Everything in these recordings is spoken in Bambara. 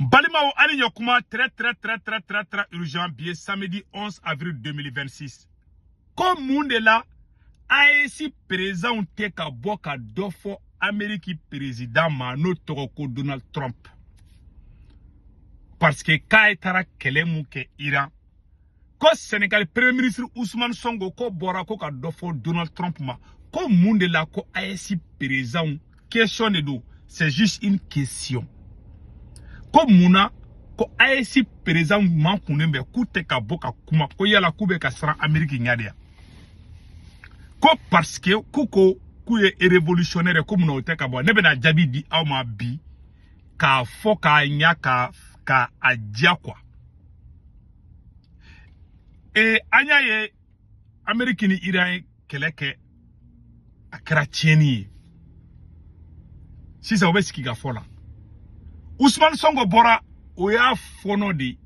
Balimaw, ani ɲɔkuma, très très très très très très urgent. Bi ye samedi 11 avril 2026. Ko mun de la AES président tɛ ka bɔ ka dɔ fɔ Amérique président ma, n'o tɔgɔ ko Donald Trump? Parce que k'a taara kɛlɛ mun kɛ Iran, ko Sénégal premier ministre Ousmane Sonko ko bɔra ko ka dɔ fɔ Donald Trump ma. Ko mun de la ko AES président, question de don, c'est juste une question, ko mun na ko AES président man kunnen bɛ k'u tɛ ka bɔ ka kuma? Ko yala k'u bɛ ka siran Amérique ɲɛ de ya? Ko parce que k'u ko k'u ye révolutionnaire, ko mun na o tɛ ka bɔ? Ne bɛna jaabi di aw ma bi k'a fɔ k'a ɲa ka a diya quoi. Et an y'a ye, Amérique ni Iran ye kɛlɛ kɛ, a kɛra tiɲɛni ye. Sisan u bɛ sigi ka fɔ la. Ousmane Sonko bɔra, o y'a fɔnɔ de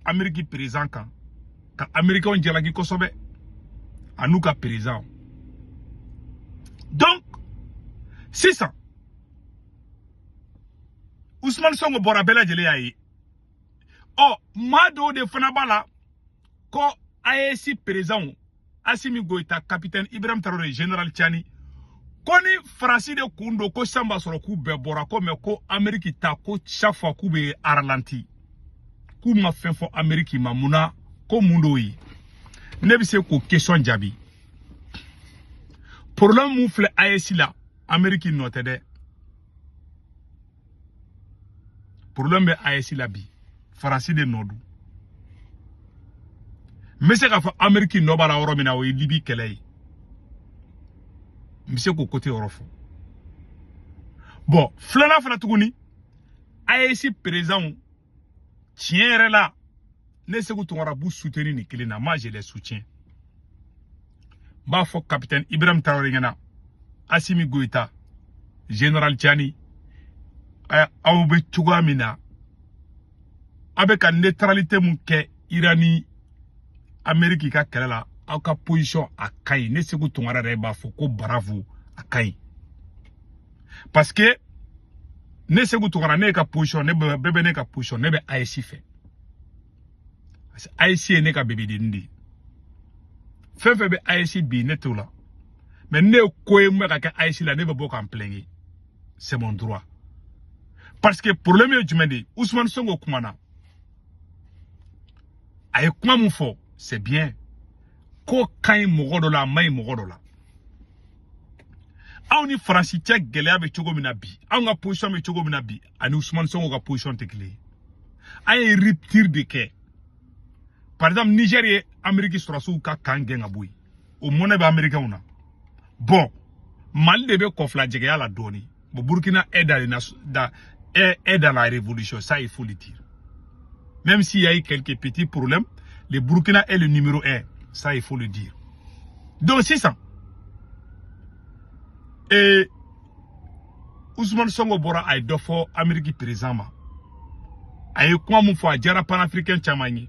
Amérique président kan, ka Américain jalaki kosɛbɛ a n'u ka président. Donc sisan Ousmane Sonko bɔra, bɛɛ lajɛlen y'a ye. Ɔ, maa dɔw de fana b'a la ko AES président, Assimi Goïta, capitaine Ibrahim Traoré, général Tiani, ko ni Faransi de kun don, ko sisan b'a sɔrɔ k'u bɛɛ bɔra ko, mais ko Amérique ta, ko chaque fois k'u bɛ ralenti, k'u ma fɛn fɔ Amérique ma. Mun na? Ko mun d'o ye? Ne bɛ se k'o question jaabi. Problème mun filɛ AES la, Amérique nɔ tɛ dɛ. Problème bɛ AES la bi, Faransi de nɔ don. N bɛ se k'a fɔ Amérique nɔ b'a la yɔrɔ min na, o ye Libi kɛlɛ ye. N bɛ se k'o côté yɔrɔ fɔ. Bon, filanan fana tuguni, AES président, tiɲɛ yɛrɛ la, ne Sékou Tounkara b'u soutenir nin kelen na. Moi, je les soutiens. N b'a fɔ capitaine Ibrahim Traoré ɲɛna, Assimi Goïta, général Tiani, aw bɛ cogoya min na, aw bɛ ka neutralité mun kɛ Iran ni Amérique ka kɛlɛ la, aw ka position a ka ɲi. Ne Sékou Tounkara yɛrɛ b'a fɔ ko bravo, a ka ɲi, parce que ne Sékou Tounkara, ne ka position, ne bɛɛ bɛ ne ka position, ne bɛ AES fɛ, parce que AES ye ne ka bébédennin de ye. Fɛn fɛn bɛ AES bi, ne t'o la, mais ne ye ko ye mun bɛ ka kɛ AES la, ne bɛ bɔ k'an plaindre, c'est mon droit. Parce que problème ye jumɛn de ye? Ousmane Sonko kumana, a ye kuma mun fɔ, c'est bien. Ko ka ɲi mɔgɔ dɔ la, a ma ɲi mɔgɔ dɔ la. Anw ni Faransi cɛ gɛlɛya bɛ cogo min na bi, anw ka position bɛ cogo min na bi, ani Ousmane Sonko ka position tɛ kelen ye. An ye rupture de kɛ. Par exemple, Niger ye Amérique sɔrɔsiw ka kan gɛn ka bɔ yen, o mɔnɛ bɛ Américains na. Bon, Mali de bɛ kɔfilajɛgɛya la dɔɔni. Bon, Burkina est dans la révolution, ça il faut le dire. Même s'il y a eu quelques petits problèmes, le Burkina est le numéro 1, ça il faut le dire. Donc sisan et Ousmane Sonko bɔra, a ye dɔ fɔ Amérique président ma. A ye kuma mun fɔ, a diyara panafricain caman ye,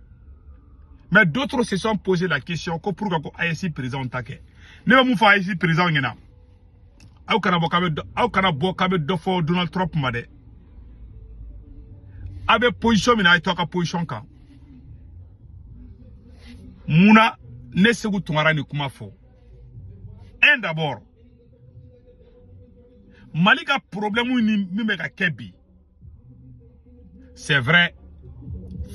mais d'autres se sont posé la question ko pourquoi ko AES président ta kɛ. Ne bɛ mun fɔ AES président ɲɛna? Aw kana bɔ k'a bɛ dɔ fɔ Donald Trump ma dɛ. A bɛ position min na, a ye to a ka position kan. Munna ne Sékou Tounkara ni kuma fɔ? Un, d'abord, Mali ka problème ni min bɛ ka kɛ bi, c'est vrai,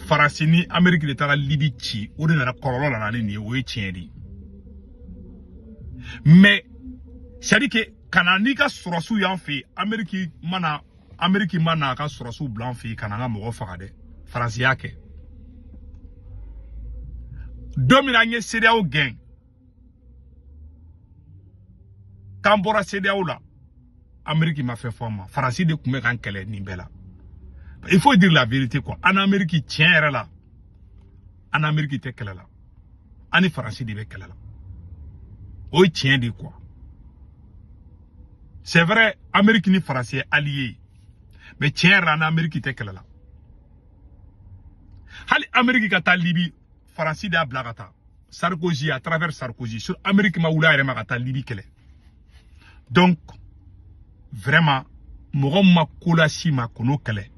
Faransi ni Amérique de taara Libi ci, o de nana kɔlɔlɔ nana ni nin ye, o ye tiɲɛ de ye. Mais c'est à dire que ka na n'i ka sɔrɔsiw y'an fɛ yen, Amérique mana a ka sɔrɔsiw bila an fɛ yen ka na an ka mɔgɔ faga dɛ. Faransi y'a kɛ. Don min na an ye CEDEAO gɛn, k'an bɔra CEDEAO la, Amérique ma fɛn fɔ an ma. Faransi de tun bɛ k'an kɛlɛ nin bɛɛ la. Il faut dire la vérité quoi. An Amérique, tiɲɛ yɛrɛ la, an Amérique tɛ kɛlɛ la, an ni Faransi de bɛ kɛlɛ la, o ye tiɲɛ de ye quoi. C'est vrai, Amérique ni Faransi ye allié, mais tiɲɛ yɛrɛ la, an Amérique tɛ kɛlɛ la. Hali Amérique ka taa Libi, Faransi de y'a bila ka taa, Sarkozy, à travers Sarkozy. Sur Amérique ma wuli a yɛrɛ ma ka taa Libi kɛlɛ. Donc vraiment, mɔgɔ min ma ko las'i ma, k'o kɛlɛ.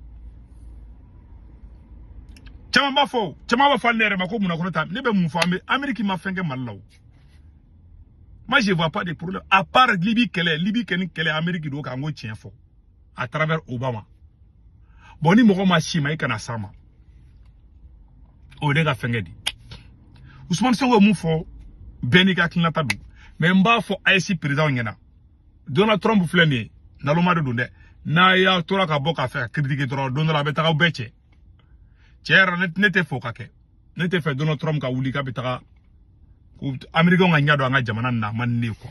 Caman b'a fɔ, caman b'a fɔ ne yɛrɛ ma ko munna ko ne ta ne bɛ mun fɔ? An bɛ Amérique ma fɛn kɛ Mali la o. Moi, je vois pas de problème à part Libye kɛlɛ, Libye kɛ ni kɛlɛ Amérique don k'an ko tiɲɛ fɔ à travers Obama. Bon, ni mɔgɔ ma si ma, i kana s'a ma. O ye ne ka fɛnkɛ di. Ousmane Sonko ye mun fɔ, bɛɛ n'i ka hakilinata don. Mais n b'a fɔ AES président ɲɛna, Donald Trump filɛ nin ye, naloma de don dɛ. N'a y'a tora ka bɔ k'a fɛ ka critiquer dɔrɔn, don dɔ la a bɛ taga aw bɛɛ cɛ. Cɛ yɛrɛ, ne tɛ fɛ o ka kɛ. Ne tɛ fɛ Donald Trump ka wuli k'a bɛ taga ko Américain ka ɲɛ don an ka jamana nin na, a man di ne ye quoi.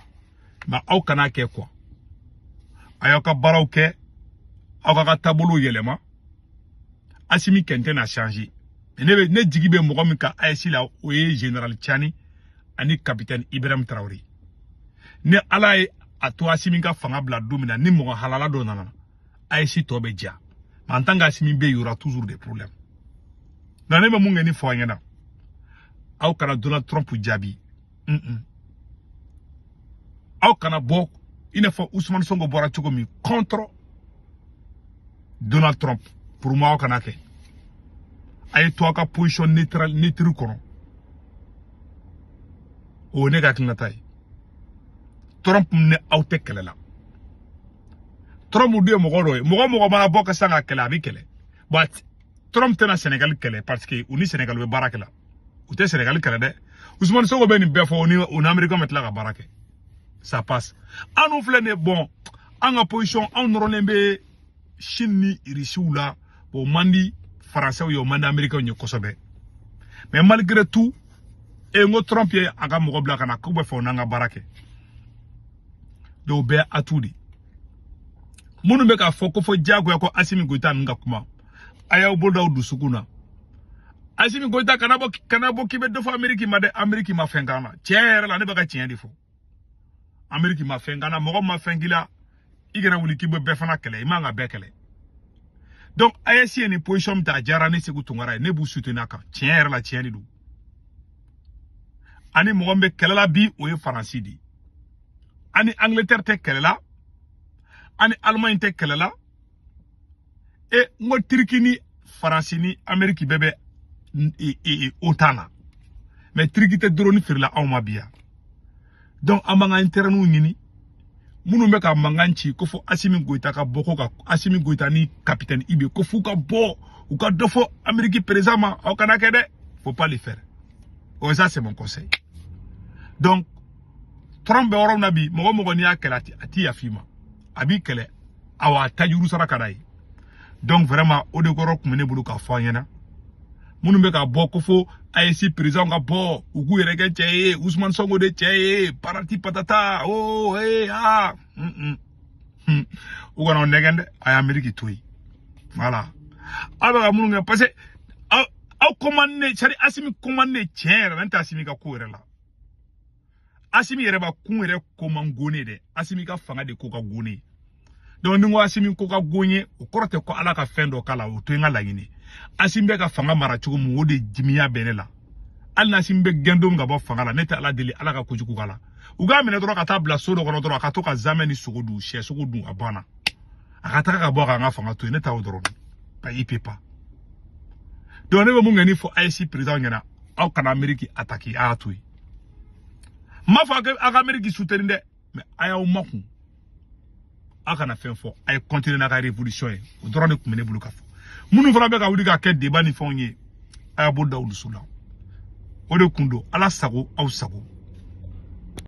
Mais aw kana kɛ quoi, a y'aw ka baaraw kɛ, aw ka taabolow yɛlɛma. Assimi kɛn tɛna changer. Ne bɛ ne jigi bɛ mɔgɔ min ka AES la, o ye général Tiani ani capitaine Ibrahim Traoré. Ni Ala ye a to Assimi ka fanga bila don min na, ni mɔgɔ halala dɔ nana, AES tɔ bɛ diya. Mais en tant qu'Assimi bɛ yen, il y aura toujours des problèmes. Nka ne bɛ mun kɛ ni fɔ aw ɲɛna, aw kana Donald Trump jaabi. Aw kana bɔ i n'a fɔ Ousmane Sonko bɔra cogo min contre Donald Trump. Pour moi, aw kana kɛ. A ye to aw ka position neutrale, neutre kɔnɔ. O ye ne ka hakilinata ye. Trump ni aw tɛ kɛlɛ la. Trump dun ye mɔgɔ dɔ ye, mɔgɔ mɔgɔ mana bɔ ka san ka kɛlɛ, a bɛ kɛlɛ. Bon, Trump tɛna Sénégal kɛlɛ parce que u ni Sénégal bɛ baara kɛ la. U tɛ Sénégal kɛlɛ dɛ. Ousmane Sonko bɛ nin bɛɛ fɔ, o ni Américain bɛ tila ka baara kɛ, ça passe. An dun filɛ nin ye, bon, an ka position, anw nɔrɔlen bɛ Chine ni Russiw la. O man di Français ye, o man di Américains ye kosɛbɛ. Mais malgré tout, e n ko Trump ye a ka mɔgɔ bila ka na k'u bɛ fɛ o n'an ka baara kɛ. Donc o bɛɛ atu de. Minnu bɛ k'a fɔ ko fɔ diyagoya ko Assimi Goïta ninnu ka kuma, a y'aw bolo d'aw dusukun na. Assimi Goïta, kana bɔ, kana bɔ k'i bɛ dɔ fɔ Amérique ma dɛ. Amérique ma fɛn k'an na. Tiɲɛ yɛrɛ la, ne bɛ ka tiɲɛ de fɔ. Amérique ma fɛn k'an na. Mɔgɔ ma fɛn k'i la, i kana wuli k'i bɛ bɛɛ fana kɛlɛ. I man ka bɛɛ kɛlɛ. Donc AES ye nin position min ta, a diyara ne Sékou Tounkara ye. Ne b'u soutenir a kan. Tiɲɛ yɛrɛ la, tiɲɛ de don. Ani mɔgɔ min bɛ kɛlɛ la bi, o ye Faransi de ye. Ani Angleterre tɛ kɛlɛ la, ani Allemagne tɛ kɛlɛ la. E n ko Turki ni Faransi ni Amérique bɛɛ bɛ OTAN na, mais Turki tɛ drone feerela anw ma bi yan. Donc an b'an ka intérêt ɲini. Minnu bɛ ka mankan ci ko fo Assimi Goïta ka bɔ, ko ka Assimi Goïta ni capitaine IB, ko f'u ka bɔ, u ka dɔ fɔ Amérique président ma, aw kana kɛ dɛ. Faut pas le faire. Oh, ça, c'est mon conseil. Donc Trump bɛ yɔrɔ min na bi, mɔgɔ mɔgɔ n'i y'a kɛlɛ, a ti yafa i ma, a b'i kɛlɛ. Awa, a tajuru sara ka d'a ye. Donc vraiment, o de kɔrɔ tun bɛ ne bolo k'a fɔ an ɲɛna. Minnu bɛ ka bɔ ko fo AES président ka bɔ, u k'u yɛrɛ kɛ cɛ ye, Ousmane Sonko de cɛ ye, parati patata, oh eh ah, u kana o nɛgɛn dɛ. A ye Amérique to yen. Voilà, aw bɛ ka minnu kɛ, parce que aw commande ne, c'est à dire Assimi commande ne. Tiɲɛ yɛrɛ la, n tɛ Assimi ka ko yɛrɛ la. Assimi yɛrɛ b'a kun yɛrɛ ko man go ne dɛ. Assimi ka fanga de ko ka go ne. Donc ni n ko Assimi ko ka go n ye, o kɔrɔ tɛ ko Ala ka fɛn dɔ k'a la. O to n ka laɲini. Assimi bɛ ka fanga mara cogo min, o de dimiya bɛ ne la. Hali n'Assimi bɛ gɛn don min ka bɔ fanga la, ne tɛ Ala deli Ala ka kojugu k'a la. U k'a minɛ dɔrɔn ka taa bila so dɔ kɔnɔ dɔrɔn, a ka to ka zamɛ ni sogo dun, sɛ sogo dun, a banna. A ka taga ka bɔ k'an ka fanga to yen. Ne t'o dɔrɔn ba, il peut pas. Donc ne bɛ mun kɛ ni fɔ AES président ɲɛna, aw kana Amérique attaquer, a y'a to yen. N m'a fɔ a ka Amérique soutenir dɛ, mais a y'aw makun, aw kana fɛn fɔ, a ye continuer n'a ka révolution ye. O dɔrɔn de tun bɛ ne bolo ka fɔ. Minnu fana bɛ ka wuli ka kɛ débat ni fɛnw ye, a y'a bolo da u dusu la. O de kun don. Ala sago, aw sago.